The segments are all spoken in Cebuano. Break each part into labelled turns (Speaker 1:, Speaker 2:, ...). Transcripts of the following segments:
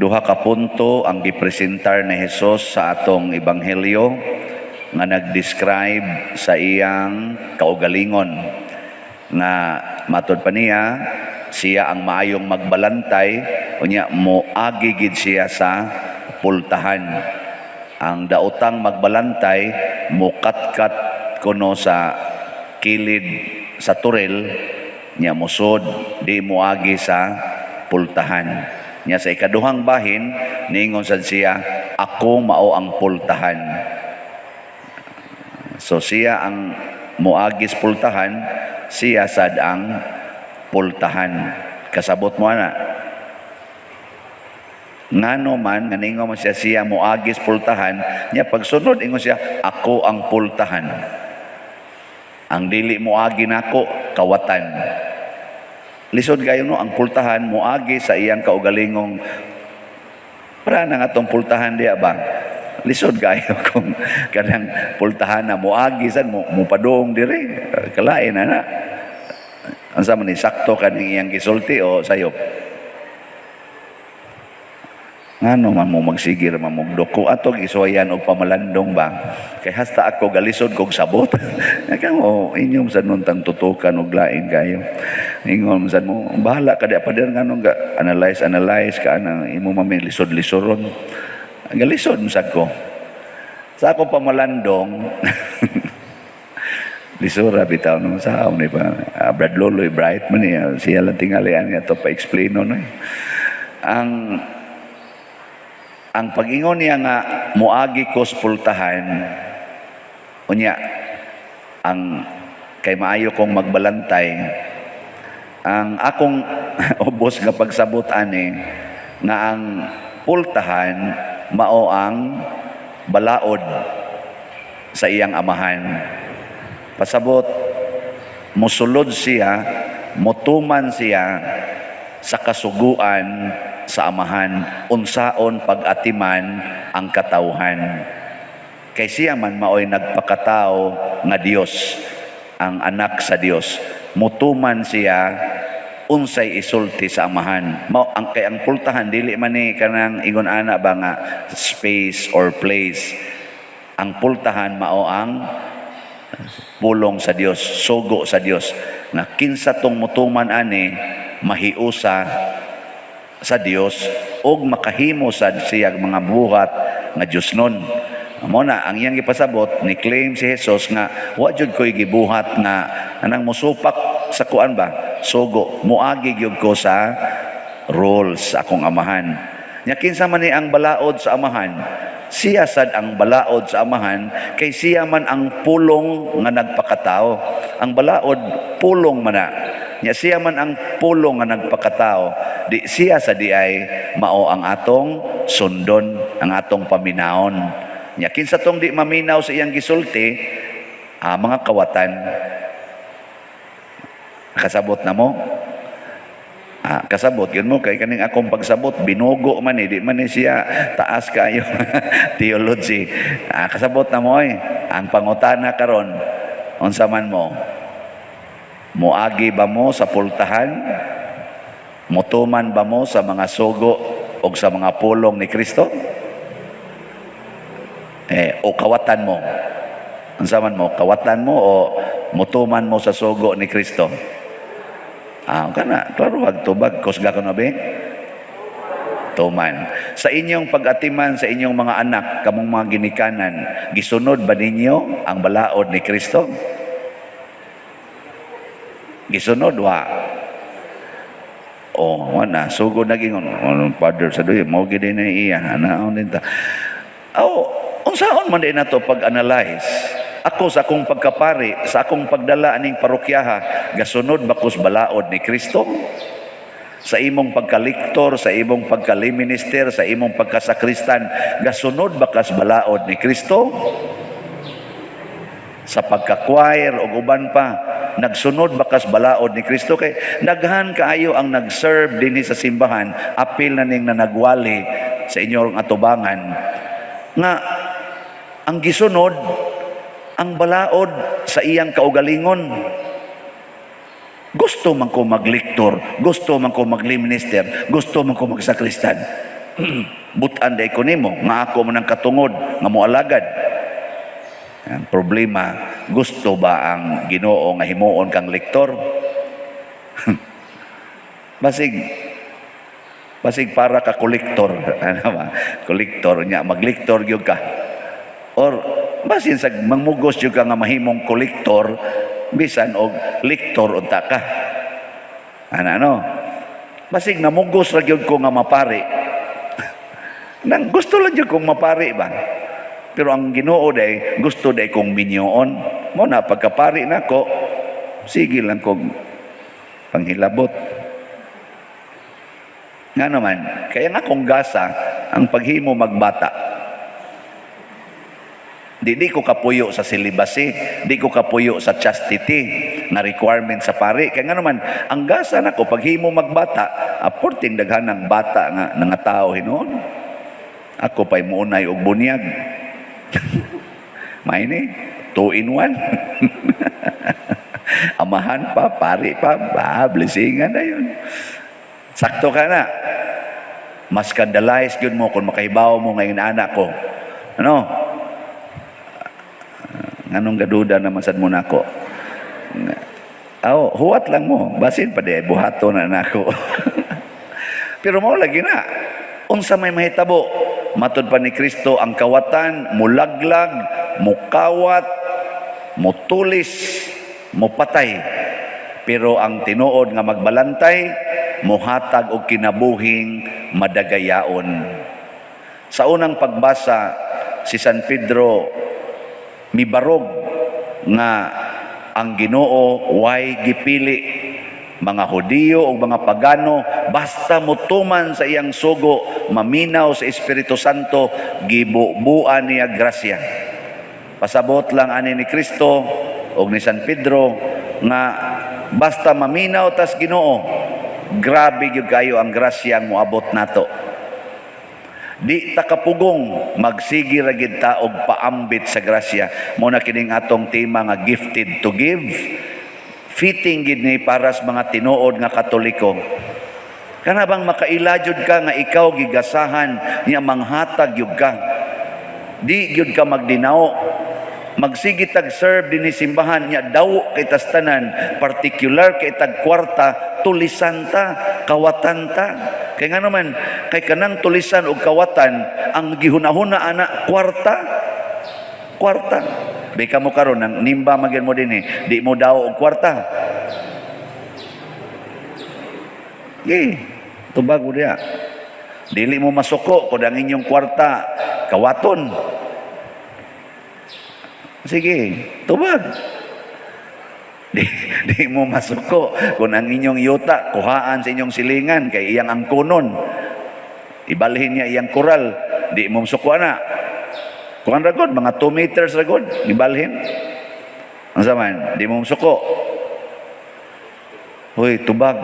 Speaker 1: Duha ka punto ang gipresentar ni Jesus sa atong ebanghelyo nga nag-describe sa iyang kaugalingon nga matod pa niya, siya ang maayong magbalantay, unya moagi gid siya sa pultahan. Ang daotang magbalantay, mukatkat kuno sa kilid sa toril nya, musod, di moagi sa pultahan. Nya sa ikaduhang bahin, niingon sad siya, "Ako mao ang pultahan." So siya ang moagi sa pultahan, siya sad ang pultahan. Kasabot mo ana? Ngano man nga ningon man siya, siya moagi sa pultahan, nya pagsunod ingon siya, "Ako ang pultahan. Ang dili moagi nako, kawatan." Lisod kayo, no? Ang pultahan moagi sa iyang kaugalingong para na nga atong pultahan diya ba? Lisod kayo kung kanang pultahan na moagi sad mo mupadong dire, kalain na na. Unsa man ni, sakto kaning iyang gisulti o sayop? Ngano man mo magsigir man mo doko ato isuwayan og pamalandong ba? Kay hasta ako galisod kog sabot. Kamo inyong sa nuntang tutukan og lain kayo. Ingon sad mo, bahala ka di pader, ngano ga analyze analyze ka ana imo mami lisod-lisoron. Galisod sad ko. Sa akong pamalandong, lisura bitaw no sa ni pa. Brad Loloy bright man niya, siya lang tingali niya to pa-explain no. Eh. Ang pag-ingon niya nga moagi ko sa pultahan, unya ang kay maayo kong magbalantay, ang akong ubos nga pagsabot ani nga ang pultahan mao ang balaod sa iyang amahan. Pasabot, musulod siya, mutuman siya sa kasuguan sa amahan, unsaon pag-atiman ang katawhan. Kay siya man maoy nagpakatao nga Dios, ang anak sa Dios. Mutuman siya unsay isulti sa amahan. Mao ang kay ang pultahan dili man ni kanang ingon ana ba nga space or place. Ang pultahan mao ang pulong sa Dios, sugo sa Dios nga kinsa tong mutuman ani, mahiusa sa Dios ug makahimo sad siya mga buhat nga Dios nun. Mao na ang iyang gipasabot, ni claim si Jesus nga wa jud ko'y gibuhat nga anang musupak sa kuan ba, sugo, muagi gyud ko sa rules sa akong amahan. Nya kinsa man ni ang balaod sa amahan? Siya sad ang balaod sa amahan kay siya man ang pulong nga nagpakatao. Ang balaod, pulong man na. Nya siya man ang pulong nga nagpakatao, di siya sa di ay mao ang atong sundon, ang atong paminawon. Nya kinsa tong di maminaw sa iyang gisulti, mga kawatan. Kasabot na mo? Kasabot yun mo kay kaning akong pagsabot binugo man eh, di man ni siya taas kayo theology. Kasabot na mo eh. Ang pangutana karon, unsa man mo? Moagi ba mo sa pultahan? Mutuman ba mo sa mga sugo o sa mga pulong ni Kristo? Eh, o kawatan mo? Unsa man mo? Kawatan mo o mutuman mo sa sugo ni Kristo? Kana, klaro ag tubag, kusga ko na be? Tuman. Sa inyong pag-atiman sa inyong mga anak, kamong mga ginikanan, gisunod ba ninyo ang balaod ni Kristo? Gisunod wa? Oh, wala. Sugod naging ano, father sa duyo, mao gid na iya, anaon din ta. Oh, unsaon man din nato pag-analyze? Ako sa akong pagkapari, sa akong pagdala aning parokyaha, gasunod ba ko's balaod ni Kristo? Sa imong pagkaliktor, sa imong pagkaliminister, sa imong pagkasakristan, gasunod ba kas balaod ni Kristo? Sa pagka-choir o uban pa, nagsunod ba kas balaod ni Kristo? Kay daghan kaayo ang nag-serve dinhi sa simbahan, apil na ning nanagwali sa inyong atubangan, nga ang gisunod ang balaod sa iyang kaugalingon. Gusto man ko magliktor, gusto man ko magliminister, gusto man ko magsakristan. Butan day ko nimo nga ako man ang katungod nga moalagad. Ang problema, gusto ba ang Ginoo nga himuon kang lektor? Basig para ka kolektor, ano ba? Kolektor nya, maglektor gyud ka. Or basin sa mangmugos gyud ka nga mahimong kolektor bisan og lektor unta ka. Ana ano? Basig namugos ra gyud ko nga mapari. Nang gusto lang gyud kong mapari ba. Pero ang Ginoo day gusto day kong minyoon. Mo na pagkapari nako, sige lang kog panghilabot. Nga naman, kaya nga kong gasa ang paghimo magbata. Di ko kapuyo sa celibacy, di ko kapuyo sa chastity na requirement sa pari. Kaya nga naman, ang gasa nako paghimo magbata, aporting daghan ng bata nga nga tao hinuon. Ako pa'y muunay og bunyag. May ni, two in one. Amahan pa, pari pa, ba, blessingan na yun. Sakto ka na. Mas scandalize gyud mo kung makahibaw mo ngayon anak ko. Ano? Nganong gaduda naman sad mo nako? Aw, huwat lang mo. Basin pa di buhato na nako. Pero mao lagi na. Unsa may mahitabo? Matod pa ni Kristo, ang kawatan mulaglag, mukawat, mutulis, mupatay. Pero ang tinuod nga magbalantay, muhatag og kinabuhing madagayaon. Sa unang pagbasa, si San Pedro mibarog nga ang Ginoo way gipili, mga Hudiyo o mga pagano, basta mutuman sa iyang sugo, maminaw sa Espiritu Santo, gibubuan niya grasya. Pasabot lang ani ni Kristo og ni San Pedro nga basta maminaw tas Ginoo, grabe gyud kayo ang grasya ang moabot nato. Di ta kapugong, magsigi ra gid ta og paambit sa grasya. Mo na kining atong tema nga "Gifted to Give". Fitting gid ni para sa mga tinuod nga Katoliko. Kana bang makaila jud ka nga ikaw gigasahan niya, manghatag gyud ka. Di gyud ka magdinao. Magsige tag serve dinhi simbahan niya, daw kay tas tanan, particular kay tag kwarta, tulisan ta, kawatan ta. Kay nga naman, kay kanang tulisan og kawatan, ang gihunahuna ana kwarta. Kwarta. Bika mo karon nang nimba magyud mo dinhi, di mo daw og kwarta. Ge, tubag mo diya. Dili mo masuko kung ang inyong kwarta kawaton. Sige, tubag. Di mo masuko kung ang inyong yuta kuhaan sa inyong silingan kay iyang angkonon. Ibalhin niya iyang koral, di mo masuko na. Kuan ra gud, mga 2 meters ra gud, ibalhin. Ang zaman, di mo masuko. Hoy, tubag.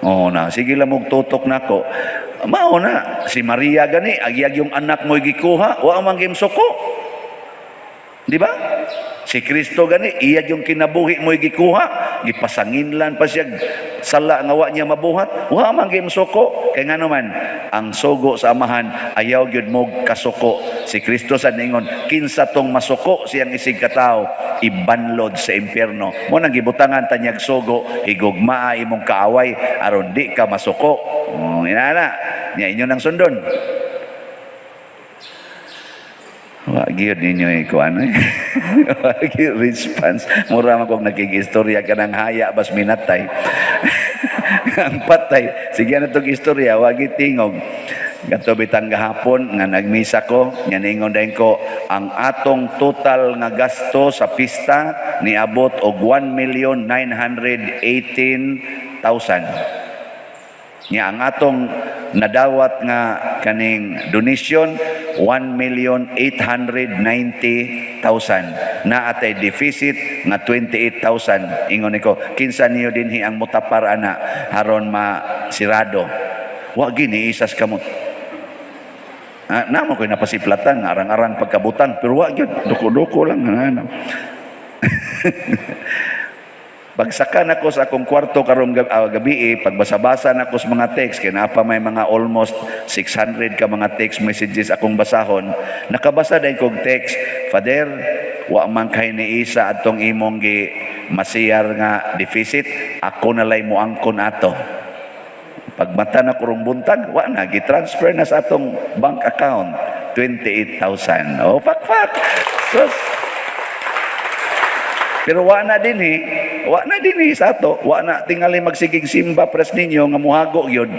Speaker 1: Oo na, sige lang mong tutok nako. Mao na, si Maria gani, agiyag yung anak mo gikuha, wa man suko. Di ba? Si Kristo gani, iya yung kinabuhi mo gikuha, gipasanginlan pa siya sala nga wa niya mabuhat, wa man gyud suko. Kay nga naman, ang sugo sa Amahan ayaw gyud mo kasuko. Si Kristo sa ningon, kinsa tong masuko siyang isig katawo, ibanlod sa impyerno. Mo nang gibutangan tanyag sugo, higugmaa imong kaaway aron di ka masuko. Oh, inana, niya inyo nang sundon. Wa gyud ninyo ikuan eh. Wa gyud response. Mura man kog nakigistorya kanang haya bas minatay. Ang patay. Sige na tong istorya, wa gyud tingog. Kato bitang gahapon nga nagmisa ko, nya ningon dayon ko ang atong total nga gasto sa pista niabot og 1,918,000. Nya ang atong nadawat nga kaning donation 1,890,000 na atay deficit nga 28,000. Ingon niko, kinsa niyo dinhi ang mutapar ana aron masirado? Wa gini isas kamot. Ah, namo ko'y napasiplatan, arang-arang pagkabutang, pero wa gyud, duko-duko lang ano. Pagsaka nako sa akong kwarto karong gabi, pagbasa-basa nako sa mga text, kay naa pa may mga almost 600 ka mga text messages akong basahon, nakabasa din kog text, "Father, wa man kay ni isa atong imong gi masiyar nga deficit, ako na lay moangkon ato." Pagmata na karong buntag, wa na, gi-transfer na sa atong bank account, 28,000. Oh, pak pak. Sus. Pero wa na din eh. Wa na din eh sa ato. Wa na tingali magsigig simba pres ninyo nga muhago yun.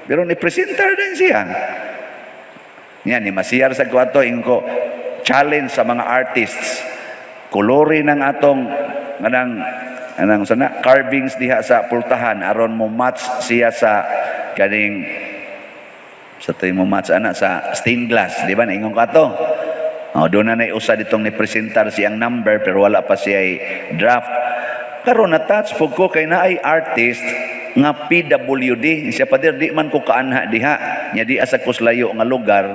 Speaker 1: Pero ni presentar din siya. Yan, ni masiyar sa kwarto, ingon ko, challenge sa mga artists. Kolori ng atong nganang anang sana carvings diha sa pultahan aron mo match siya sa kaning sa tuwing mo match ana sa stained glass, di ba? Naingon ka to. Oh, doon na na usa ditong ni presentar siyang number pero wala pa siya draft. Karon na touch pug ko kay naay artist nga PWD. Siya, "Pader, di man ko kaanha diha. Nya di asa ko sa layo nga lugar,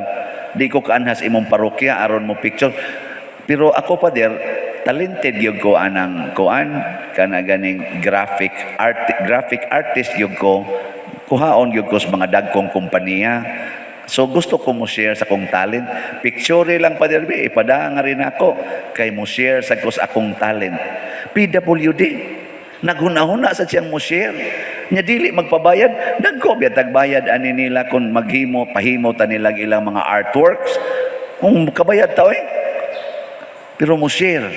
Speaker 1: di ko kaanha sa imong parokya aron mo picture. Pero ako, Pader, talented gyud ko anang kuan kana ganing graphic art, graphic artist gyud ko. Kuhaon gyud ko sa mga dagkong kompanya. So gusto ko mo share sa akong talent. Picture lang, Pader, bi, ipadaan nga rin ako kay mo share sa ko sa akong talent." PWD. Naghuna-huna sa siyang mo share. Nya dili magpabayad, dagko biya tagbayad ani nila kung maghimo, pahimo ta nila ilang mga artworks. Kung kabayad ta eh. Pero mo share.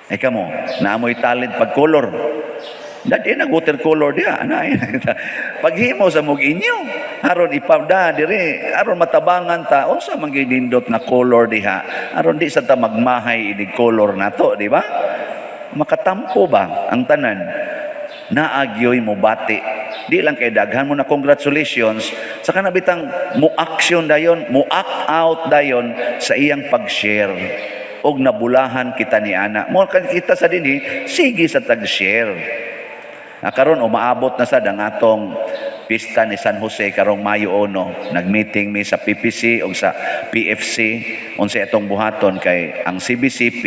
Speaker 1: Ay kamo, naamoy talent pag color. Dadi nag watercolor diha ana. Paghimo sa mog inyo aron ipada dire aron matabangan ta unsa man gyud nindot nga color diha aron di sa ta magmahay inig color nato, di ba? Makatampo ba ang tanan? Naagyoy mo bati. Di lang kay daghan mo na congratulations sa kana bitang mo action dayon, mo act out dayon sa iyang pag-share og nabulahan kita ni ana. Mo kita sa dinhi sige sa tag-share. Na karon umaabot na sad ang atong pista ni San Jose karong Mayo 1. Nag-meeting mi sa PPC o sa PFC unsa atong buhaton kay ang CBCP,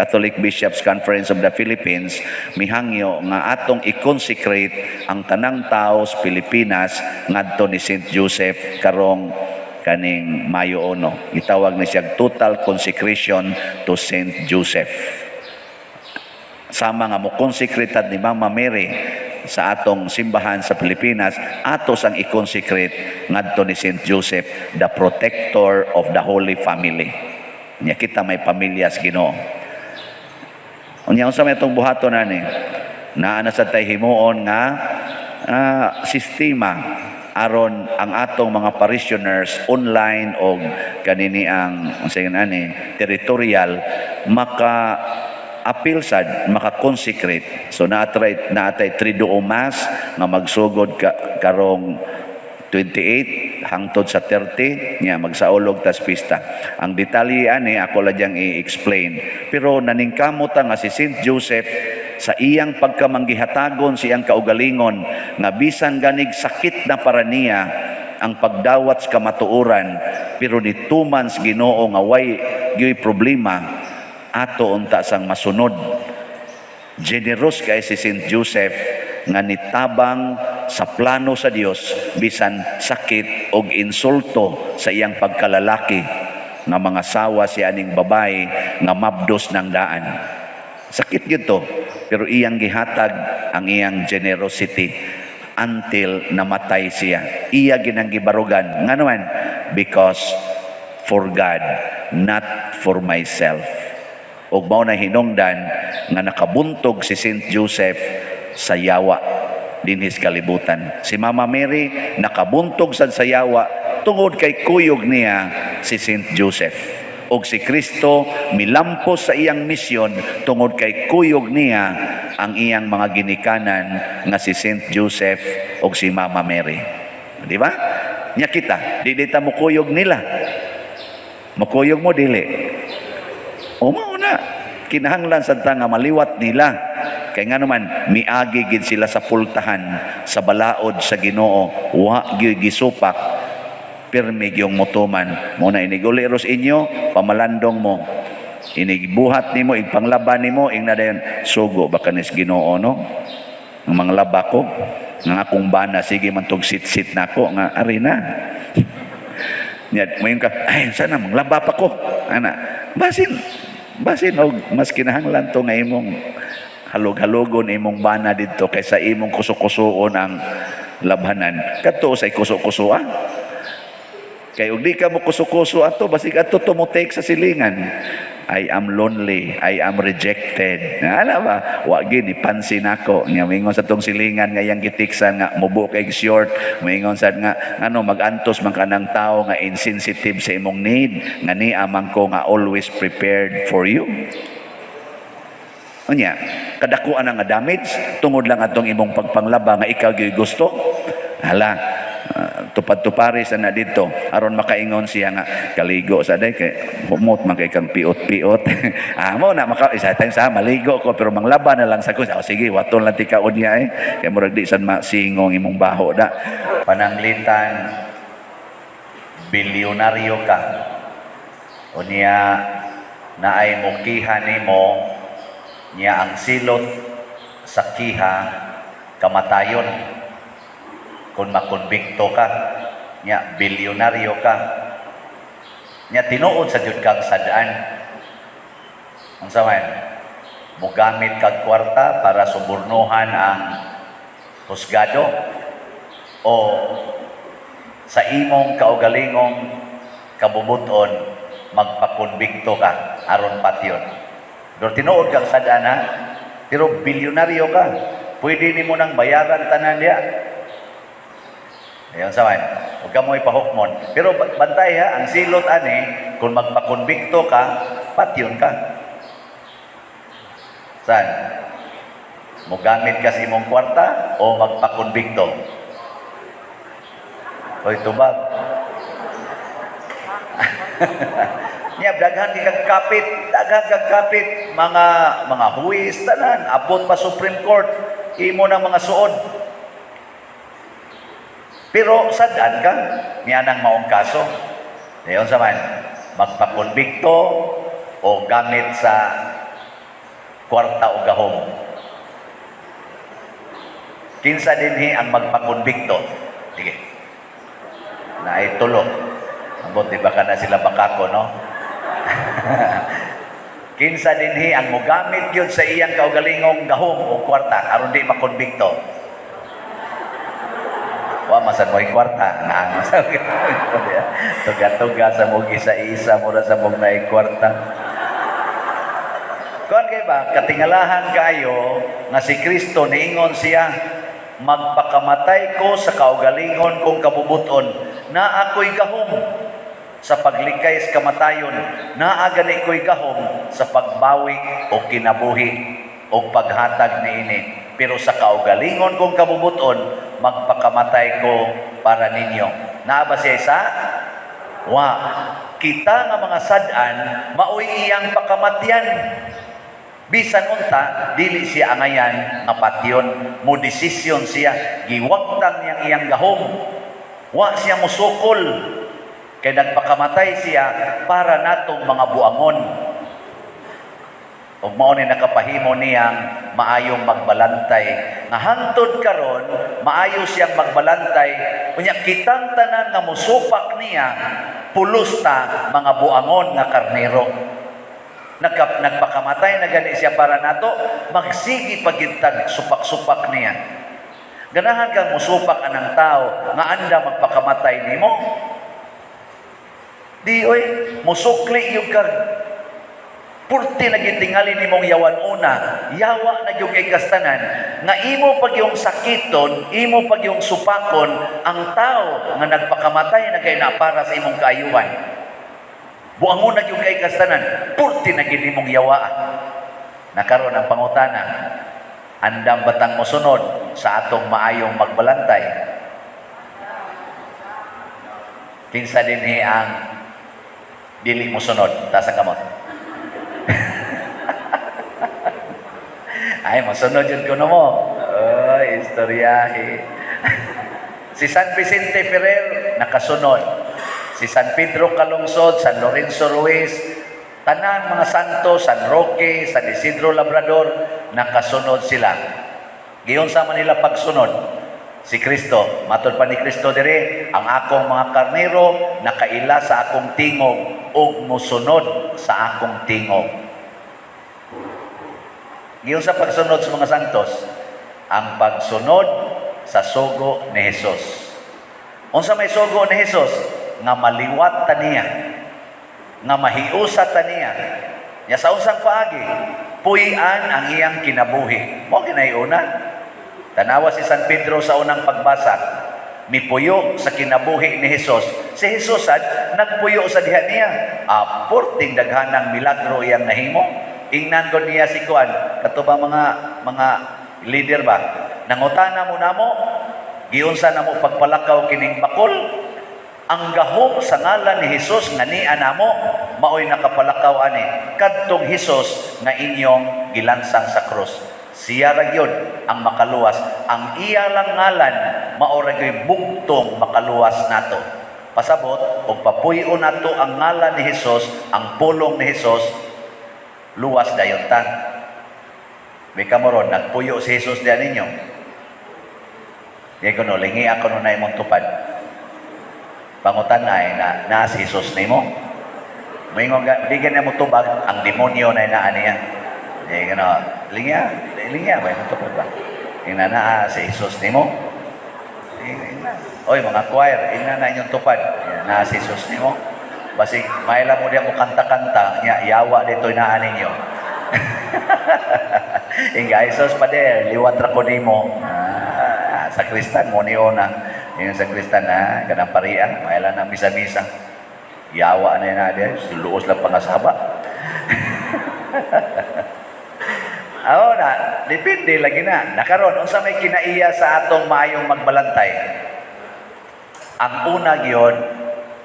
Speaker 1: Catholic Bishops Conference of the Philippines, mihangyo nga atong i-consecrate ang tanang tao sa Pilipinas ngadto ni Saint Joseph karong kaning Mayo 1. Gitawag ni siya total consecration to Saint Joseph, sama nga mo consecrated ni Mama Mary sa atong simbahan sa Pilipinas, ato sang i-consecrate ngadto ni Saint Joseph, the protector of the Holy Family. Nya kita may pamilya sa Ginoo. Unya unsa may atong buhaton ani? Naa na sa tay himuon nga sistema aron ang atong mga parishioners online o kanini ang unsa yun ani territorial maka apil sad maka-consecrate. So naatay naatay Triduum Mass nga magsugod ka, karong 28 hangtod sa 30 nya magsaulog tas pista. Ang detalye ani ako la diyang i-explain. Pero naningkamot ta nga si Saint Joseph sa iyang pagkamanggihatagon sa iyang kaugalingon nga bisan ganig sakit na para niya ang pagdawat sa kamatuoran, pero nituman sa Ginoo nga way gyoy problema, ato unta sang masunod. Generous kay si Saint Joseph nga nitabang sa plano sa Dios bisan sakit og insulto sa iyang pagkalalaki nga mga sawa siya aning babae nga mabdos ng daan. Sakit gyud to, pero iyang gihatag ang iyang generosity until namatay siya. Iya ginang gibarugan. Nga naman, because for God, not for myself. Ug mao na hinungdan nga nakabuntog si Saint Joseph sa yawa dinhis kalibutan. Si Mama Mary nakabuntog sad sa yawa tungod kay kuyog niya si Saint Joseph. Og si Kristo milampos sa iyang misyon tungod kay kuyog niya ang iyang mga ginikanan nga si Saint Joseph og si Mama Mary. Di ba? Nya kita, di ta mo kuyog nila. Mukuyog mo dili. O mao na. Kinahanglan sa ta nga maliwat nila. Kay nga naman, miagi gid sila sa pultahan, sa balaod sa Ginoo, wa gyud gisupak, pirmi gyung mutuman. Mo na iniguli ros inyo, pamalandong mo. Inigbuhat nimo, igpanglaban nimo, ingna dayon, "Sugo ba kanis Ginoo, no? Ang mga laba ko, nga akong bana, sige man tog sit-sit nako nga ari na." Nya, moingon ka, "Ay, sana manglaba pa ko." Ana, basin og mas kinahanglan to nga imong halog-halogon imong bana didto kaysa imong kuso-kusoon ang labhanan. Kadto sa kuso-kuso ah. Kay og di ka mo kuso-kuso ato, basig ato to mo take sa silingan. "I am lonely, I am rejected." Ana ba? "Wa gini pansin ako." Nya moingon sa tong silingan nga iyang gitiksan nga mubo kay short, moingon sad nga ano, "Magantos man ka ng tao nga insensitive sa imong need, nga ni amang ko nga always prepared for you." Unya, kadakuan na nga damage tungod lang atong imong pagpanglaba nga ikaw gyud gusto. Hala, tupad-tupari sa na dito aron makaingon siya nga kaligo sa day kay humot man kay kang piot-piot. Ah, mo na maka isa time sa maligo ko pero manglaba na lang sa ko. Oh, sige, waton lang tika unya eh. Kay murag di san masingong imong baho da. Pananglitan bilyonaryo ka. Unya naay mukiha nimo, niya ang silot sa kiha kamatayon kung makonbikto ka. Nya bilyonaryo ka, nya tinuod sa jud kag sadaan. Unsa man, mogamit kag kwarta para subornuhan ang husgado o sa imong kaugalingong kabubuton magpakonbikto ka aron patyon? Pero tinuod kang sadaan ha, pero bilyonaryo ka, pwede nimo nang bayaran tanan diya. Ayun sa man. Huwag ka mo ipahukmon. Pero bantay ha, ang silot ani, kung magpakonbikto ka, patyon ka. Saan? Mogamit ka sa imong kwarta o magpakonbikto? Hoy, tubag. Nya daghan kay kag kapit, daghan kag kapit, mga huwis tanan, abot pa Supreme Court, imo ng mga suod. Pero sad-an ka niya nang maong kaso. Dayon sa man, magpakonbikto o gamit sa kwarta o gahom? Kinsa dinhi ang magpakonbikto? Sige. Naay tulo. Ambot, di ba ka na sila bakako, no? Kinsa dinhi ang mogamit gyud sa iyang kaugalingong gahom o kwarta aron di makonbikto? Wa masan mo'y kwarta. Nga, tuga-tuga sa mugi sa isa, mura sa mong naay kwarta. Kuan kay ba, katingalahan kayo nga si Kristo niingon siya, "Magpakamatay ko sa kaugalingon kong kabubuton, na ako'y gahom sa paglikay sa kamatayon, naa gani ko'y gahom sa pagbawi o kinabuhi o paghatag niini. Pero sa kaugalingon kong kabubuton, magpakamatay ko para ninyo." Naa ba siya isa? Wa. Kita nga mga sad-an, maoy iyang pakamatyan. Bisan unta, dili siya angayan nga patyon. Mo desisyon siya, giwagtang niyang iyang gahom. Wa siya musukol. Kay nagpakamatay siya para natong mga buangon. Ug mao ni nakapahimo niyang maayong magbalantay. Nga hangtod karon, maayo siyang magbalantay. Unya kitang tanan nga musupak niya, pulos ta mga buangon nga karnero. Nagpakamatay na gani siya para nato, magsigi pa gyud tag supak-supak niya. Ganahan kang musupak anang tao nga anda magpakamatay nimo? Di oy, musukli yung kag purti na gitingali nimong yawan una, yawa na gyud kay kastanan, nga imo pag yung sakiton, imo pag yung supakon, ang tao nga nagpakamatay na kay na para sa imong kaayuhan. Buangon na gyud kay kastanan, purti na gyud nimong yawa. Nakaroon ang pangutana, andam batang mosunod sa atong maayong magbalantay? Kinsa dinhi ang dili mosunod? Taas ang kamot. Ay, mosunod yun kuno mo. Ay, istoryahe. Si San Vicente Ferrer, nakasunod. Si San Pedro Calungsod, San Lorenzo Ruiz, Tanan mga santo, San Roque, San Isidro Labrador, nakasunod sila. Giunsa man nila pagsunod si Kristo. Matod pa ni Kristo diri, "Ang akong mga karnero nakaila sa akong tingog ug musunod sa akong tingog." Giunsa pagsunod sa mga santos? Ang pagsunod sa sugo ni Jesus. Unsa may sugo ni Jesus? Nga maliwat ta niya. Nga mahiusa ta niya. Nya sa unsang paagi? Puy-an ang iyang kinabuhi. Mao gyud una. Tanawa si San Pedro sa unang pagbasa. Mipuyo sa kinabuhi ni Jesus. Si Jesus sad nagpuyo sa diha niya. Ah, porting daghanang milagro iyang nahimo. Ingnan ko niya si Kuan, kato ba mga leader ba? "Nangutana mo namo, giunsa namo pagpalakaw kining bakol?" "Ang gahom sa ngalan ni Jesus nga niya namo maoy nakapalakaw ani, kadtong Jesus nga inyong gilansang sa krus. Siya ra gyud ang makaluwas. Ang iya lang ngalan mao ra gyud bugtong makaluwas nato." Pasabot og papuy-on nato ang ngalan ni Jesus, ang pulong ni Jesus, luwas dayon ta. May kamo ron, nagpuyo si Jesus diyan ninyo? Di ko no, lingi ako no na imong tupad. Pangutan ay na, na si Jesus nimo. Moingon ga, di gani mo tubag, ang demonyo na inaan niya. Di ko no, lingya, lingya ba imong tupad ba? Ingna na si Jesus nimo. Ingna. Oy, mga choir, ingna na inyong tupad. Na si Jesus nimo. Basig maila mo diya mo kanta-kanta, nya yawa dito inaan ninyo. Inga Jesus pader, liwat ra ko nimo. Ah, sa Kristan mo niyo na. Yung sa Kristan na, kanang parian, maila na misa-misa. Yawa na yun na diya, luos lang pangasaba. Oo na, depende lagi na. Nakaron, unsa may kinaiya sa atong maayong magbalantay? Ang una gyud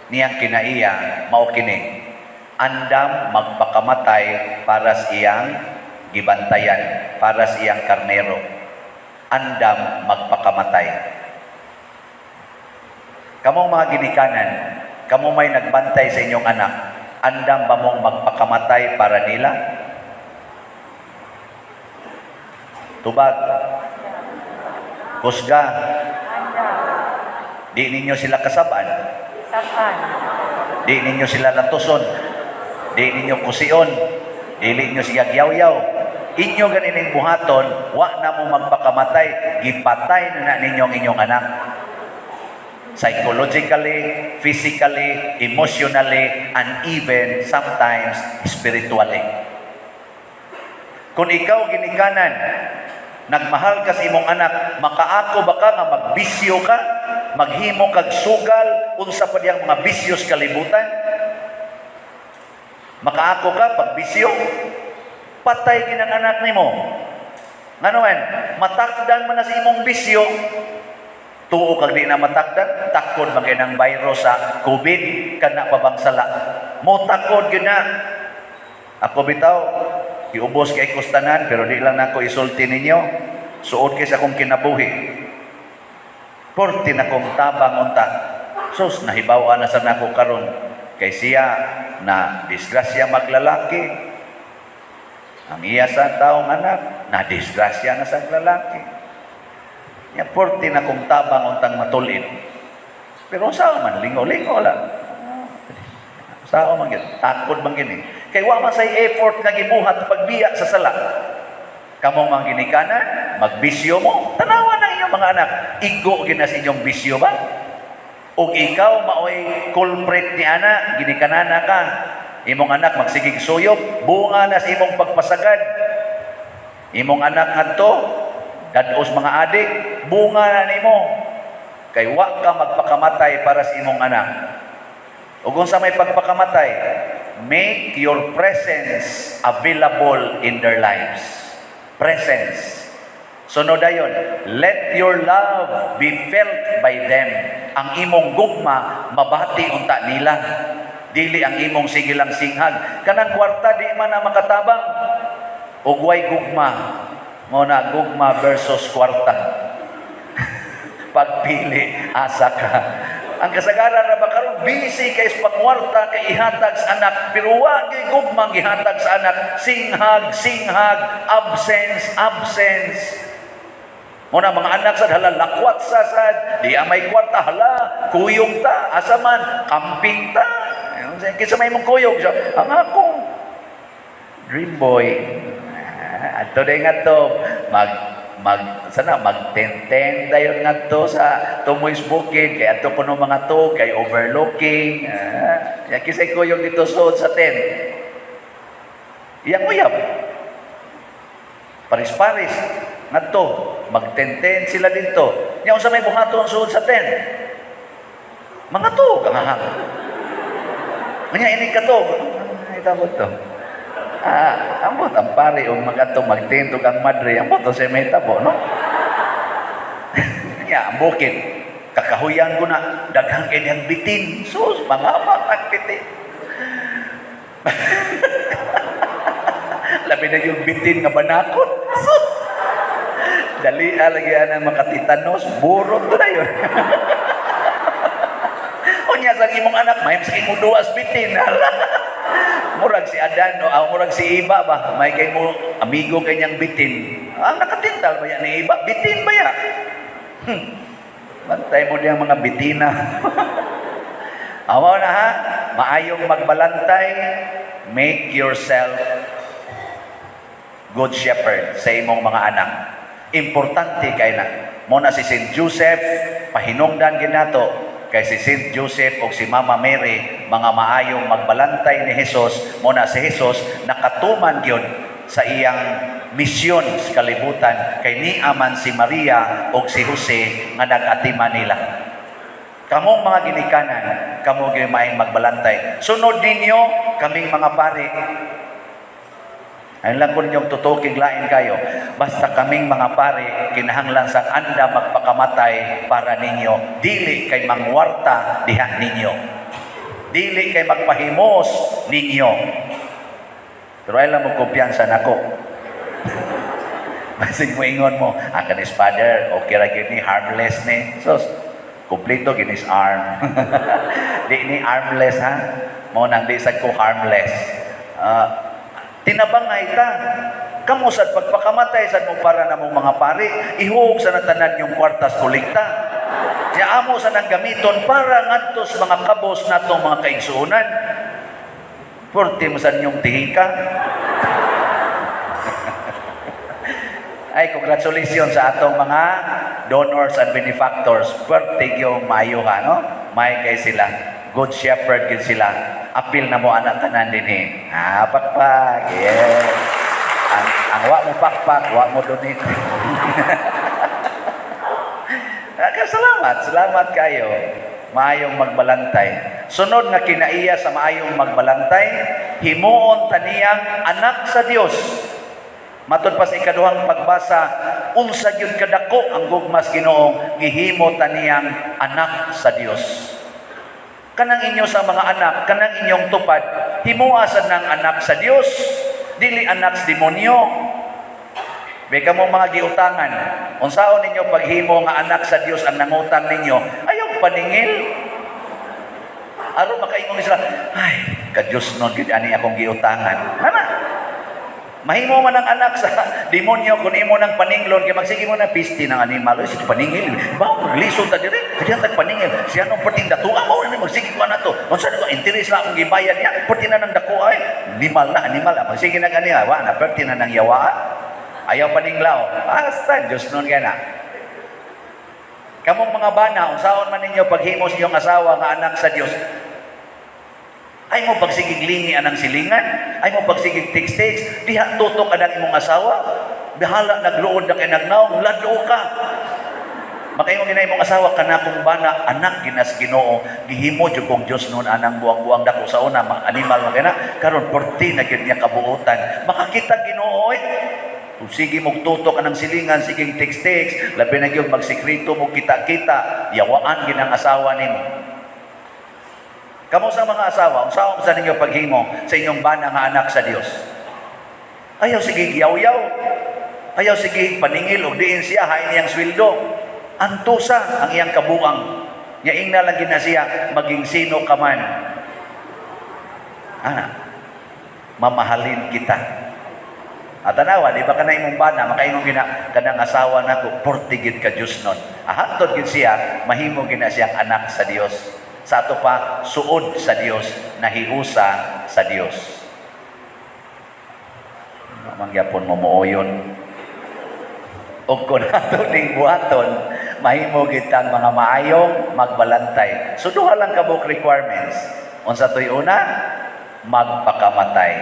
Speaker 1: niyang kinaiya mao kini: andam magpakamatay para sa iyang gibantayan, para sa iyang karnero. Andam magpakamatay. Kamong mga ginikanan, kamo may nagbantay sa inyong anak, andam ba mong magpakamatay para nila? Tubag. Kusga. Di ninyo sila kasaban.
Speaker 2: Sapan.
Speaker 1: Di ninyo sila latuson. Di ninyo kusion. Dili ninyo siya gyaw-yaw. Inyo ganining buhaton, wa na mo magpakamatay, gipatay na na ninyo ang inyong anak. Psychologically, physically, emotionally, and even sometimes spiritually. Kung ikaw ginikanan, nagmahal ka sa imong anak, makaako ba ka nga magbisyo ka, maghimo kag sugal, unsa pa diyang mga bisyo sa kalibutan? Makaako ka pagbisyo, patay ginang anak nimo. Ngano man, matakdan man na sa imong bisyo, tuo kag di na matakdan, takod man kay ng virus sa COVID, kana pa bang sala? Mo takod gyud na. Ako bitaw, giubos kay kustanan, pero di lang nako isulti ninyo. Suod kay sa akong kinabuhi. Porti na kong tabang unta. Sus, nahibaw na sa nako karon kay siya na disgrasya maglalaki. Ang iya sa taong anak, na disgrasya na sa lalaki. Ya, porti na kong tabang untang matulid. Pero sa man, lingo-lingo lang. Sao man gyud, takod man gini. Kay wa man say effort nga gibuhat pagbiya sa sala. Kamong mga ginikanan, magbisyo mo, tanawa ng inyong mga anak. Igo gyud na sa inyong bisyo ba? Og ikaw maoy culprit ni ana, ginikanana ka. Imong anak magsigig suyop, bunga na sa imong pagpasagad. Imong anak ngadto, dados mga adik, bunga na nimo. Kay wa ka magpakamatay para sa imong anak. Ug unsa may pagpakamatay? Make your presence available in their lives. Presence. Sunod dayon, let your love be felt by them. Ang imong gugma mabati unta nila. Dili ang imong sige lang singhag. Kanang kwarta di man na makatabang. Ug way gugma. Mo na gugma versus kwarta. Pagpili, asa ka. Ang kasagaran ra ba karon, busy kay sa pangwarta kay ihatag sa anak, pero wa gyud gugmang gihatag sa anak. Singhag, singhag, absence, absence. Mao na mga anak sad, hala, lakwat sa sad, di may kwarta, hala, kuyog ta, asa man, camping ta. Kinsa may mong kuyog? So, ang akong dream boy. Ah, adto day nga to, mag mag sana mag-tent dayon ngadto sa Tumoy's Bukid kay adto kuno mga to kay overlooking. Ah, ya kisay kuyog dito suod sa tent? Iyang uyab. Paris-paris ngadto, mag-tent sila dito. Nya unsa may buhaton suod sa tent? Mga tuog ang hahang. Nya inig katog. Ay, tabot to. Ah, ambot ang pare og magadto mag-tent og ang madre, ambot sa may tabo, no? Nya ang bukid. Kakahuyan ko na, daghan kay diyang bitin. Sus, mga ang bitin. Labi na yung bitin nga banakot. Sus! Dali lagi ang makatitanos, burot na yun. Unya sa imong anak, may sa imong duwas bitin. Murag si Adan o ah, murag si Iba ba, may kay mo amigo kanyang bitin. Ah, nakatintal ba yan ni Iba? Bitin ba ya? Bantay mo diyang mga bitina. Amo na ha, maayong magbalantay, make yourself good shepherd sa imong mga anak. Importante kay na. Mao na si St. Joseph, pahinungdan ginato kay si St. Joseph o si Mama Mary, mga maayong magbalantay ni Jesus. Mao na si Jesus nakatuman gyud sa iyang misyon sa kalibutan kay niaman si Maria o si Jose nga nag-atiman nila. Kamong mga ginikanan, kamo gyud maayong magbalantay. Sunod ninyo kaming mga pari. Ayun lang ko ninyong tutukig lain kayo. Basta kaming mga pare, kinahanglan sa anda magpakamatay para ninyo. Dili kay mangwarta diha ninyo. Dili kay magpahimos ninyo. Pero ay lang mo kumpiyansa nako. Basig mo ingon mo, ang kanis father, okay ra gyud ni, harmless ni. So, kumpleto ginis arm. Di ni armless ha. Mao nang di sad ko harmless. Ah, tinabangay ta. Kamo sad pagpakamatay sad mo para na mong mga pari, ihog sa natanan yung kwartas kolekta. Ya amo sa nang gamiton para ngadto sa mga kabos natong mga kaigsuonan. Purti mo sa inyong tihika. Ay, congratulations sa atong mga donors and benefactors. Purti yung maayo ha, no? May kay sila. Good shepherd gid sila. Apil na mo anak tanan din eh. Ah, pakpak. Yeah. Ang wa mo pakpak, wa mo donate. Ah, salamat, salamat kayo. Maayong magbalantay. Sunod nga kinaiya sa maayong magbalantay, himuon taniyang anak sa Dios. Matod pa sa ikaduhang pagbasa, unsa gyud kadako ang gugmas Ginoong gihimo taniyang anak sa Dios. Kanang inyo sa mga anak, kanang inyong tupad, himoa sad ng anak sa Dios, dili anak sa demonyo. Beka mo mga giutangan, unsaon ninyo paghimo nga anak sa Dios ang nangutang ninyo, ayaw paningil. Aron makaingon sila, "Ay, ka-Diyos nun, gid ani akong giutangan." Ana, mahimo man ang anak sa demonyo kung imo nang paninglon kay magsige mo na pisti ng animal. Oy, sige paningil. Ba maglisod ta dire. Kaya tag paningil. Siya nung perting datua mo ni magsige ko na to. Unsa ko interes na akong gibayad niya. Perti na nang dako ay animal na animal. Magsige na ganiya wa na perti na nang yawa. Ayaw paninglaw. Basta Diyos nun kay na. Kamong mga bana, unsaon man ninyo paghimo sa inyong asawa nga anak sa Dios? Ay mo pagsigig lingi anang silingan, ay mo pagsigig text-text, diha tutok anang imong asawa, bahala nagluod na kay nagnaong, lado ka. Makaingon gina imong asawa, kana kong bana, anak ginas Ginoo, gihimo jud kong Dios noon anang buwang-buwang dako sa una, mga animal man kay na, karon perti na gyud niya kabuotan. Makakita Ginoo oy. Kung sige mong tutok anang silingan, sige text-text, labi na gyud magsikrito mo kita-kita, yawaan ginang asawa nimo. Kamo sa mga asawa, unsaon sa ninyo paghimo sa inyong bana nga anak sa Dios? Ayaw sige yaw-yaw. Ayaw sige paningil og diin siya hain iyang sweldo. Antusa ang iyang kabuang. Nya ingna lang gina siya, maging sino ka man. Ana, mamahalin kita. At tanawa, di ba kana imong bana, makaingon gina, kanang asawa nako, portigid ka Diyos nun. Ahantod gid siya, mahimo gina siyang anak sa Dios. Sa ato pa, suod sa Dios, nahiusa sa Dios. Mangyapon mo mooyon. O kung ato ning buhaton, mahimo kitang mga maayong magbalantay. So duha lang kabuk requirements. Unsa to'y una? Magpakamatay.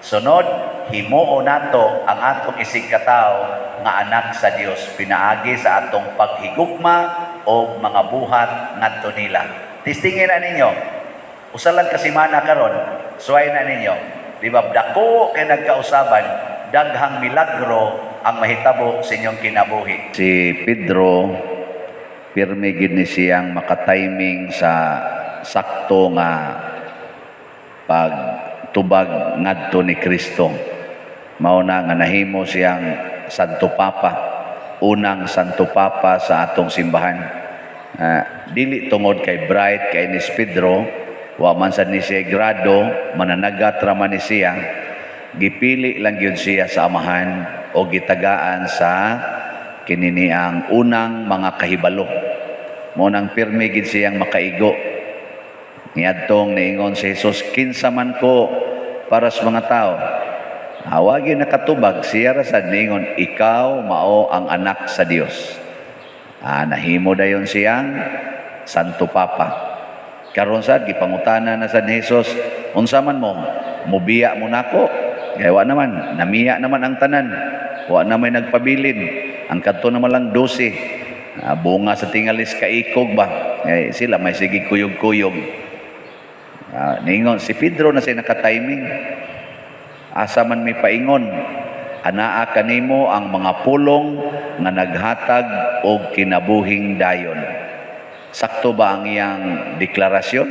Speaker 1: Sunod, himuo nato ang atong isig katawo nga anak sa Dios pinaagi sa atong paghigugma o mga buhat ngadto nila. Testingin na ninyo. Usa lang ka semana karon, suway na ninyo. Di ba dako kay nagkausaban, daghang milagro ang mahitabo sa inyong kinabuhi. Si Pedro, pirmi gid ni siyang makatiming sa sakto nga pagtubag ngadto ni Kristo. Mao na nga nahimo siyang Santo Papa, unang Santo Papa sa atong simbahan. Dili tungod kay bright kay ni Pedro, wa man sad ni siya grado, mananagat ra man ni siya, gipili lang gyud siya sa Amahan o gitagaan sa kinini ang unang mga kahibalo. Mao nang pirmi gid siyang makaigo. Niadtong niingon si Jesus, "Kinsa man ko para sa mga tao?" Awagi nakatubag siya ra sad niingon, "Ikaw mao ang anak sa Dios." Nahimo dayon siyang Santo Papa. Karon sad gipangutana na sad ni Jesus, "Unsa man mo? Mubiya mo nako?" Kay wa naman, namiya naman ang tanan. Wa na may nagpabilin. Ang kadto naman lang 12. Bunga sa tingalis kaikog ba? Eh, sila may sige kuyog-kuyog. Ningon si Pedro na siya naka-timing. Asa man may paingon, anaa kanimo ang mga pulong nga naghatag og kinabuhing dayon. Sakto ba ang iyang deklarasyon?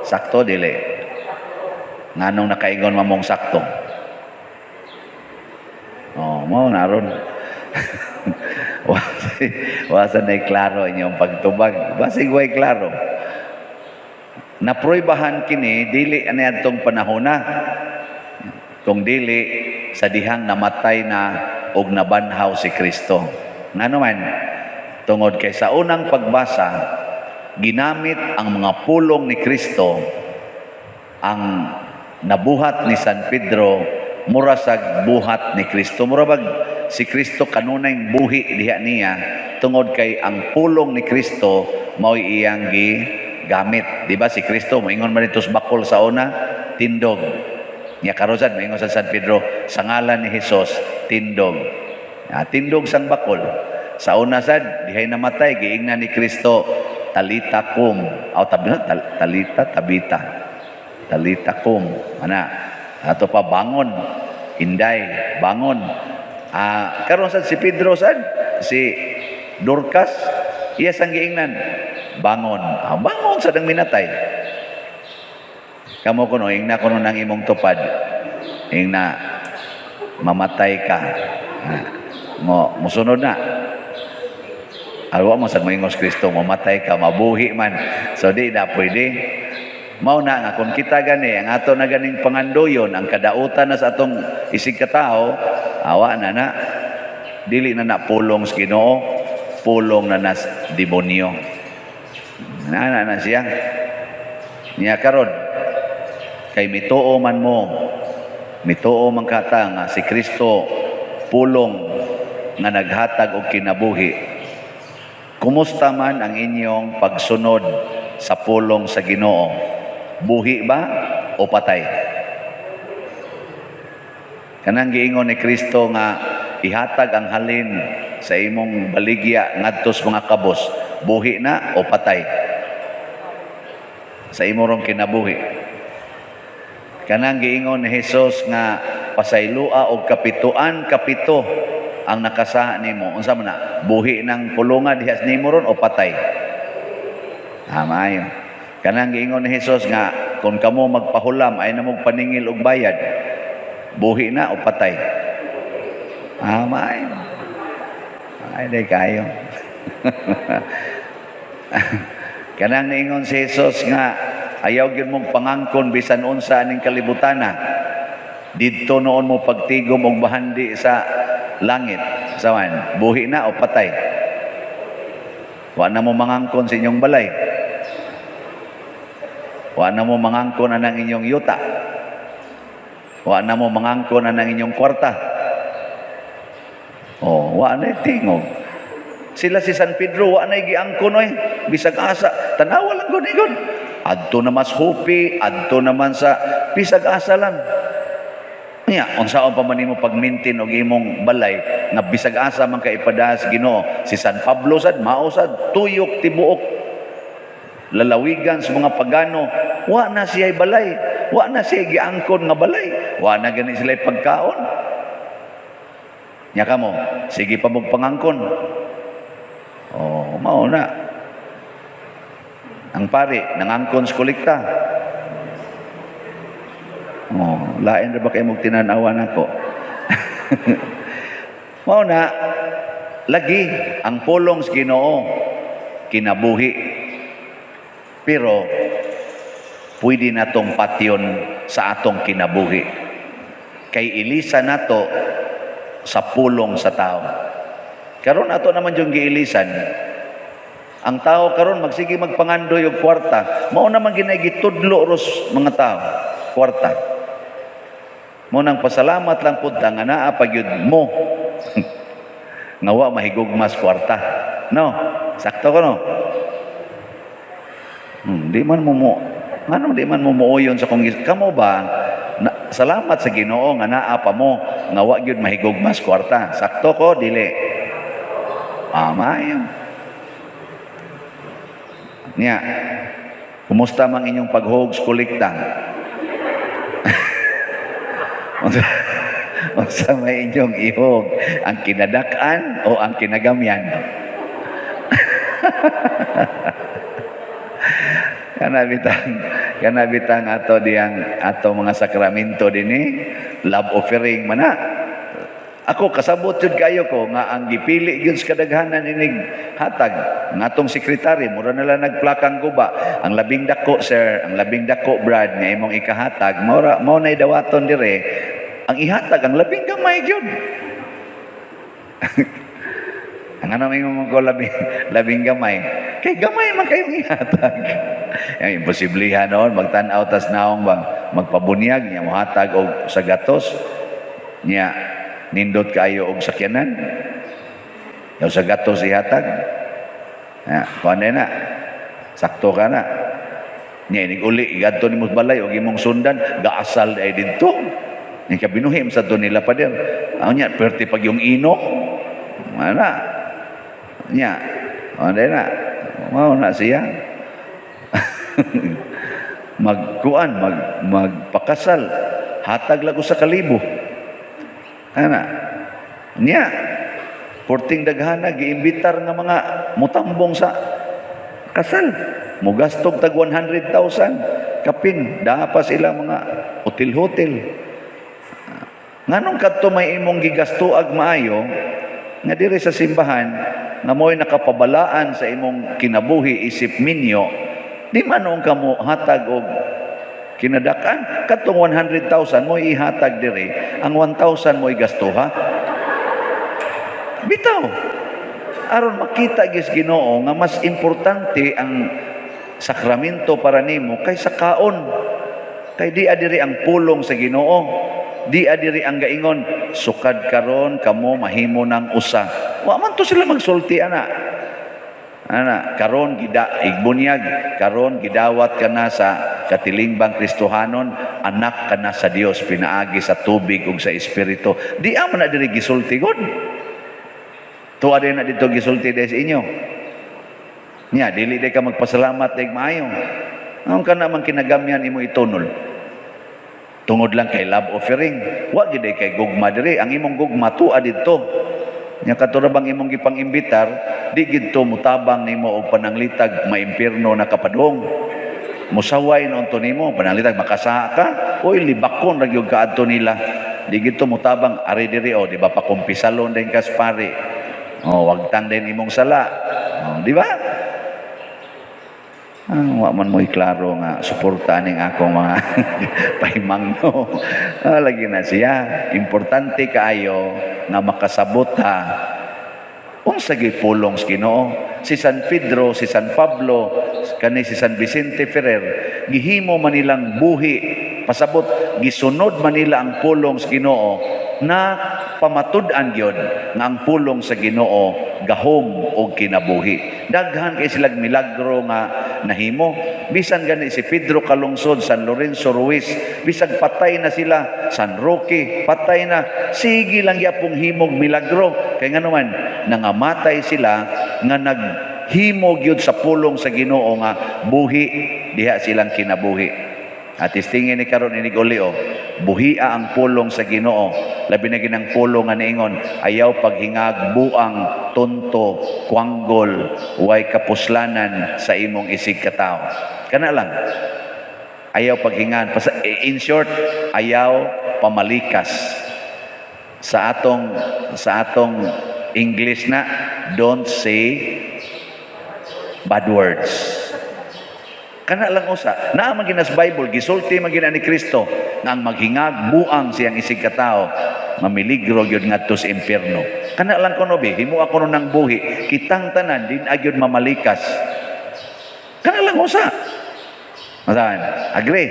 Speaker 1: Sakto dili? Nganong nakaingon mamong sakto? Oh, mo naron. Wasa na klaro inyong pagtubag. Basig way klaro. Napruibahan kini dili ani adtong panahona. Kung dili sa dihang namatay na og nabanhaw si Kristo. Ngano man, tungod kay sa unang pagbasa ginamit ang mga pulong ni Kristo, ang nabuhat ni San Pedro mura sa buhat ni Kristo. Mura bag si Kristo kanunay buhi diha niya tungod kay ang pulong ni Kristo mao'y iyang gigamit. Di ba si Kristo moingon man dito sa bakol sa una, "Tindog." Nya karon sad moingon sa San Pedro, "Sa ngalan ni Jesus, tindog." Tindog sang bakol. Sa una sad dihay namatay, giingnan ni Kristo, "Talita kum." Aw tabi, talita, tabita. Talita kum. Ana, ato pa, bangon. Inday, bangon. Karon sad si Pedro sad, si Dorcas, iya sang giingnan, "Bangon." Bangon sad ang minatay. Kamo kuno, ingna kuno nang imong tupad. Ingna, "Mamatay ka." Mo musunod na. Alwa mo sa moingos Kristo, mamatay ka, mabuhi man. So di na pwede. Mao na nga kung kita gani ang ato na ganing pangandoyon, ang kadautan na sa atong isig katao, awa na na. Dili na na pulong sa Ginoo, pulong na nas demonyo. Na na na siya. Niya karon kay mituo man mo, mituo man kata nga si Kristo pulong nga naghatag og kinabuhi. Kumusta man ang inyong pagsunod sa pulong sa Ginoo? Buhi ba o patay? Kanang giingon ni Kristo nga ihatag ang halin sa imong baligya ngadto sa mga kabos, buhi na o patay? Sa imong kinabuhi. Kanang giingon ni Jesus nga pasaylua og kapituan kapito ang nakasaha nimo. Unsa man na? Buhi ng pulunga diha nimo ron o patay? Maayo. Kanang giingon ni Jesus nga kung kamo magpahulam ay namog paningil og bayad. Buhi na o patay? Maayo. Ay, di kayo. Kanang niingon si Jesus nga ayaw gyud mong pangangkon bisan unsa aning kalibutana. Didto noon mo pagtigom og bahandi sa langit. Sawan, buhi na o patay? Wa na mo mangangkon sa inyong balay. Wa na mo mangangkon anang inyong yuta. Wa na mo mangangkon anang inyong kwarta. Oh, wa na tingog. Sila si San Pedro, wa na giangkon oy. Bisag asa, tanawa lang gud ingon. Adto naman sa Joppe, adto naman sa bisag asa lang. Nya, unsaon pa man nimo pag-maintain og imong balay nga bisag asa man ka ipadahas Ginoo? Si San Pablo sad, mao sad, tuyok tibuok lalawigan sa mga pagano, wa na siya balay, wa na siya giangkon nga balay, wa na gani sila pagkaon. Nya kamo, sige pa mong pangangkon. Oh, mao na. Ang pari, nangangkon sa kolekta. Oh, lain ra ba kay mong tinanawa nako? Mao na lagi ang pulong sa Ginoo kinabuhi. Pero pwede natong patyon sa atong kinabuhi. Kay ilisa nato sa pulong sa tao. Karon ato naman yung giilisan. Ang tao karon magsige magpangandoy og kwarta, mao naman ginay gitudlo ros mga tao, kwarta. Mao nang pasalamat lang pud ta nga naa pa gyud mo nga wa mahigugmas kwarta. No? Sakto ko, no? Di man mo mo ngano di man mo muuyon sa kung kamo ba na, salamat sa Ginoo nga naa pa mo nga wa gyud mahigugmas kwarta. Sakto ko, dili? Ah, maayo. Nya, kumusta mang inyong paghog sa kolekta? Unsa may inyong ihog? Ang kinadak-an o ang kinagamyan? Kana bitang ato diyang ato mga sakramento dinhi, love offering man na. Ako kasabot jud kayo ko nga ang gipili gyud sa kadaghanan inig hatag ngatong sekretary mura na lang nagplakang guba. Ang labing dako, sir, ang labing dako, brad, nga imong ikahatag, mao mao nay dawaton dire. Ang ihatag ang labing gamay gyud. Ang ano may mo ko labing gamay? Kay gamay man kayong ihatag. Yang imposiblihan noon, magtan-aw tas naong bang magpabunyag, niya mohatag og sa gatos, niya nindot kayo og sakyanan. Yaw sa gatos ihatag. Ya, kuan na. Sakto ka na. Niya inig uli igadto nimo sa balay og imong sundan, gaasal ay didto. Niya kabinuhim sa to nila pader. Aw niya perti pag yung inom. Ana. Nya. Ano na. Mao na siya. Magkuan, magpakasal. Hatag lang sa kalibo. Ana. Nya. Porting daghana giimbitar nga mga mutambong sa kasal. Mugastog tag 100,000 kapin daa sila mga hotel-hotel. Nganong kadto may imong gigastuag maayo nga diri sa simbahan nga mo'y nakapabalaan sa imong kinabuhi isip minyo, di man noon ka mo hatag og kinadak-an? Katong 100,000 mo ihatag diri, ang 1,000 mo gastuha bitaw, aron makita gis Ginoo nga mas importante ang sakramento para nimo kaysa kaon, kay di adiri ang pulong sa Ginoo, di adiri ang gaingon, "Sukad karon kamo mahimo ng usa." Wa man to sila magsulti ana ana karon gida igbunyag, karon gidawat ka na sa katilingbang Kristohanon, anak ka na sa Dios pinaagi sa tubig ug sa espiritu. Di man na diri gisulti gud. Tuwa din na dito gisulti sa inyo. Nya dili di ka magpasalamat dig maayo. Ang kana man kinagamyan imo itunol. Tungod lang kay love offering. Wa gid kay gugma diri. Ang imong gugma tuwa didto. Nya kato ra bang imong gipang-imbitar, di gidto mutabang nimo og pananglitag maimpirno na kapadong. Musaway noon to nimo, pananglitag makasaha ka, oy, libakon ra gyud kaadto nila. Di gidto mutabang ari diri o, di ba pakumpisalon din kas pare. Oh, wagtang din imong sala. Oh, di ba? Ah, wa man mo'y klaro nga suporta ning akong mga pahimangno. Ah, lagi na siya. Importante kaayo nga makasabot ha unsa gyud pulong sa Ginoo. Si San Pedro, si San Pablo, kani si San Vicente Ferrer, gihimo man nilang buhi, pasabot gisunod man nila ang pulong sa Ginoo na pamatud-an gyud nga ang pulong sa Ginoo gahom og kinabuhi. Daghan kay silag milagro nga nahimo. Bisan gani si Pedro Calungsod, San Lorenzo Ruiz, bisag patay na sila, San Roque, patay na, sige lang gyapong himog milagro. Kay ngano man, nangamatay sila nga naghimo gyud sa pulong sa Ginoo nga buhi diha silang kinabuhi. At tistingin ni karon inig uli o, buhia ang pulong sa Ginoo. Labi na ginang pulong nga niingon, ayaw paghingag, buang, tonto, kwanggol, way kapuslanan sa imong isig katao. Kana lang. Ayaw paghingan. In short, ayaw pamalikas. Sa atong English na, don't say bad words. Kana lang usa. Naa man ginas Bible, gisulti man gina ni Kristo nga ang maghingag buang siyang isig katao, mamiligro gyud ngadto sa impierno. Kana lang kuno bi, himoa kuno ng buhi, kitang tanan din agyud mamalikas. Kana lang usa. Masahan, agree?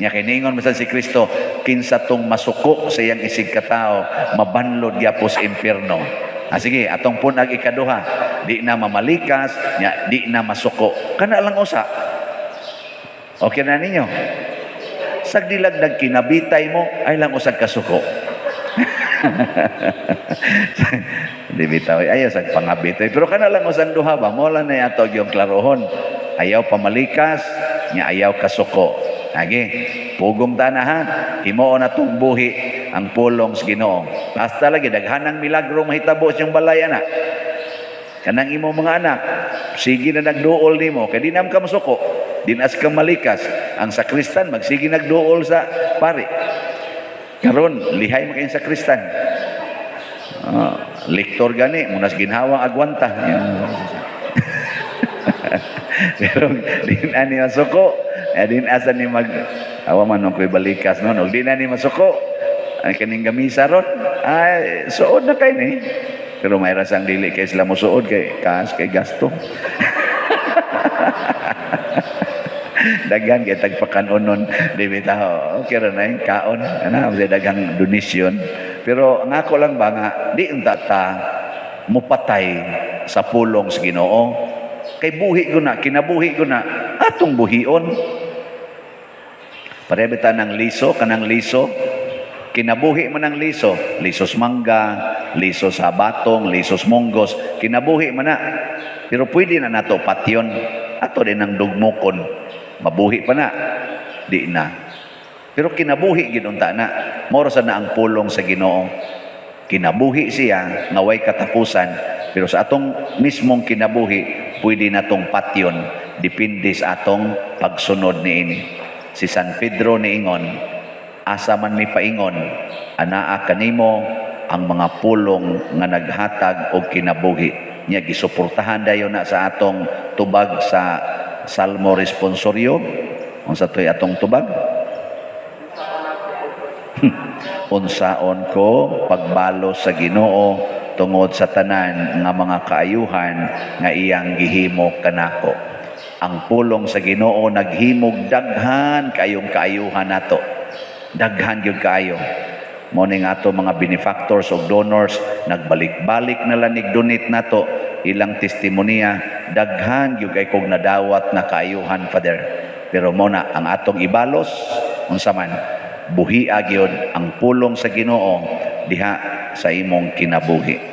Speaker 1: Nya kay niingon man si Kristo, kinsa tong masuko sa iyang isig katao, mabanlod gyapon sa impierno. Ah, sige, atong punag ikaduha, di na mamalikas, nya di na masuko. Kana lang usa. Okay na ninyo? Sagdilag nagkinabitay mo, ay lang usag kasuko. Di bitaw, ayaw sa pangabitay. Pero kana lang usang duha ba, mo lang na ato yung klarohon. Ayaw pamalikas, nya ayaw kasuko. Age, pugong ta na ha. Himuon na tong buhi ang pulong sa Ginoo. Basta lagi daghanang milagro mahitabo sa iyong balay ana. Kanang imo mga anak, sige na nagduol nimo kay di na ka masuko, di na ka malikas. Ang sakristan magsige nagduol sa pari. Karon lihay man kayong sakristan. Ah, lektor gani munas ginhawang agwanta. Pero di na ni masuko, eh, di na asa ni mag awa man nung ko'y balikas no, di na ni masuko. Ay kaning gamisa ron, ay suod na kay ni. Pero may rasang dili kay sila mosuod kay kaas kay gasto. Daghan kay tagpakanunon di bitaw. Okay ra na yung kaon. Ana, sa daghang donasyon. Pero ang ako lang ba nga di unta ta mupatay sa pulong sa Ginoo. Kay buhi ko na, kinabuhi ko na, atong buhion. Pareha bita ng liso, kanang liso, kinabuhi man ang liso, lisos mangga, liso sa batong, lisos munggos, kinabuhi man na. Pero pwede na nato patyon, ato din ang dugmukon, mabuhi pa na, di na. Pero kinabuhi gid unta na, moro sa na ang pulong sa Ginoo. Kinabuhi siya nga way katapusan, pero sa atong mismong kinabuhi, pwede natong patyon, depende sa atong pagsunod niini. Si San Pedro niingon, asa man mi paingon, anaa kanimo ang mga pulong nga naghatag og kinabuhi. Nya gisuportahan dayon na sa atong tubag sa Salmo Responsorio. Unsa to'y atong tubag? Unsaon ko pagbalos sa Ginoo tungod sa tanan nga mga kaayuhan nga iyang gihimo kanako. Ang pulong sa Ginoo naghimog daghan kayong kaayuhan nato. Daghan gyud kaayo. Mo ning ato mga benefactors o donors nagbalik-balik na lang donate nato ilang testimonya, daghan gyud kay kog nadawat nga kaayuhan, Father. Pero mo na ang atong ibalos, unsa man, buhia gyud ang pulong sa Ginoo diha sa imong kinabuhi.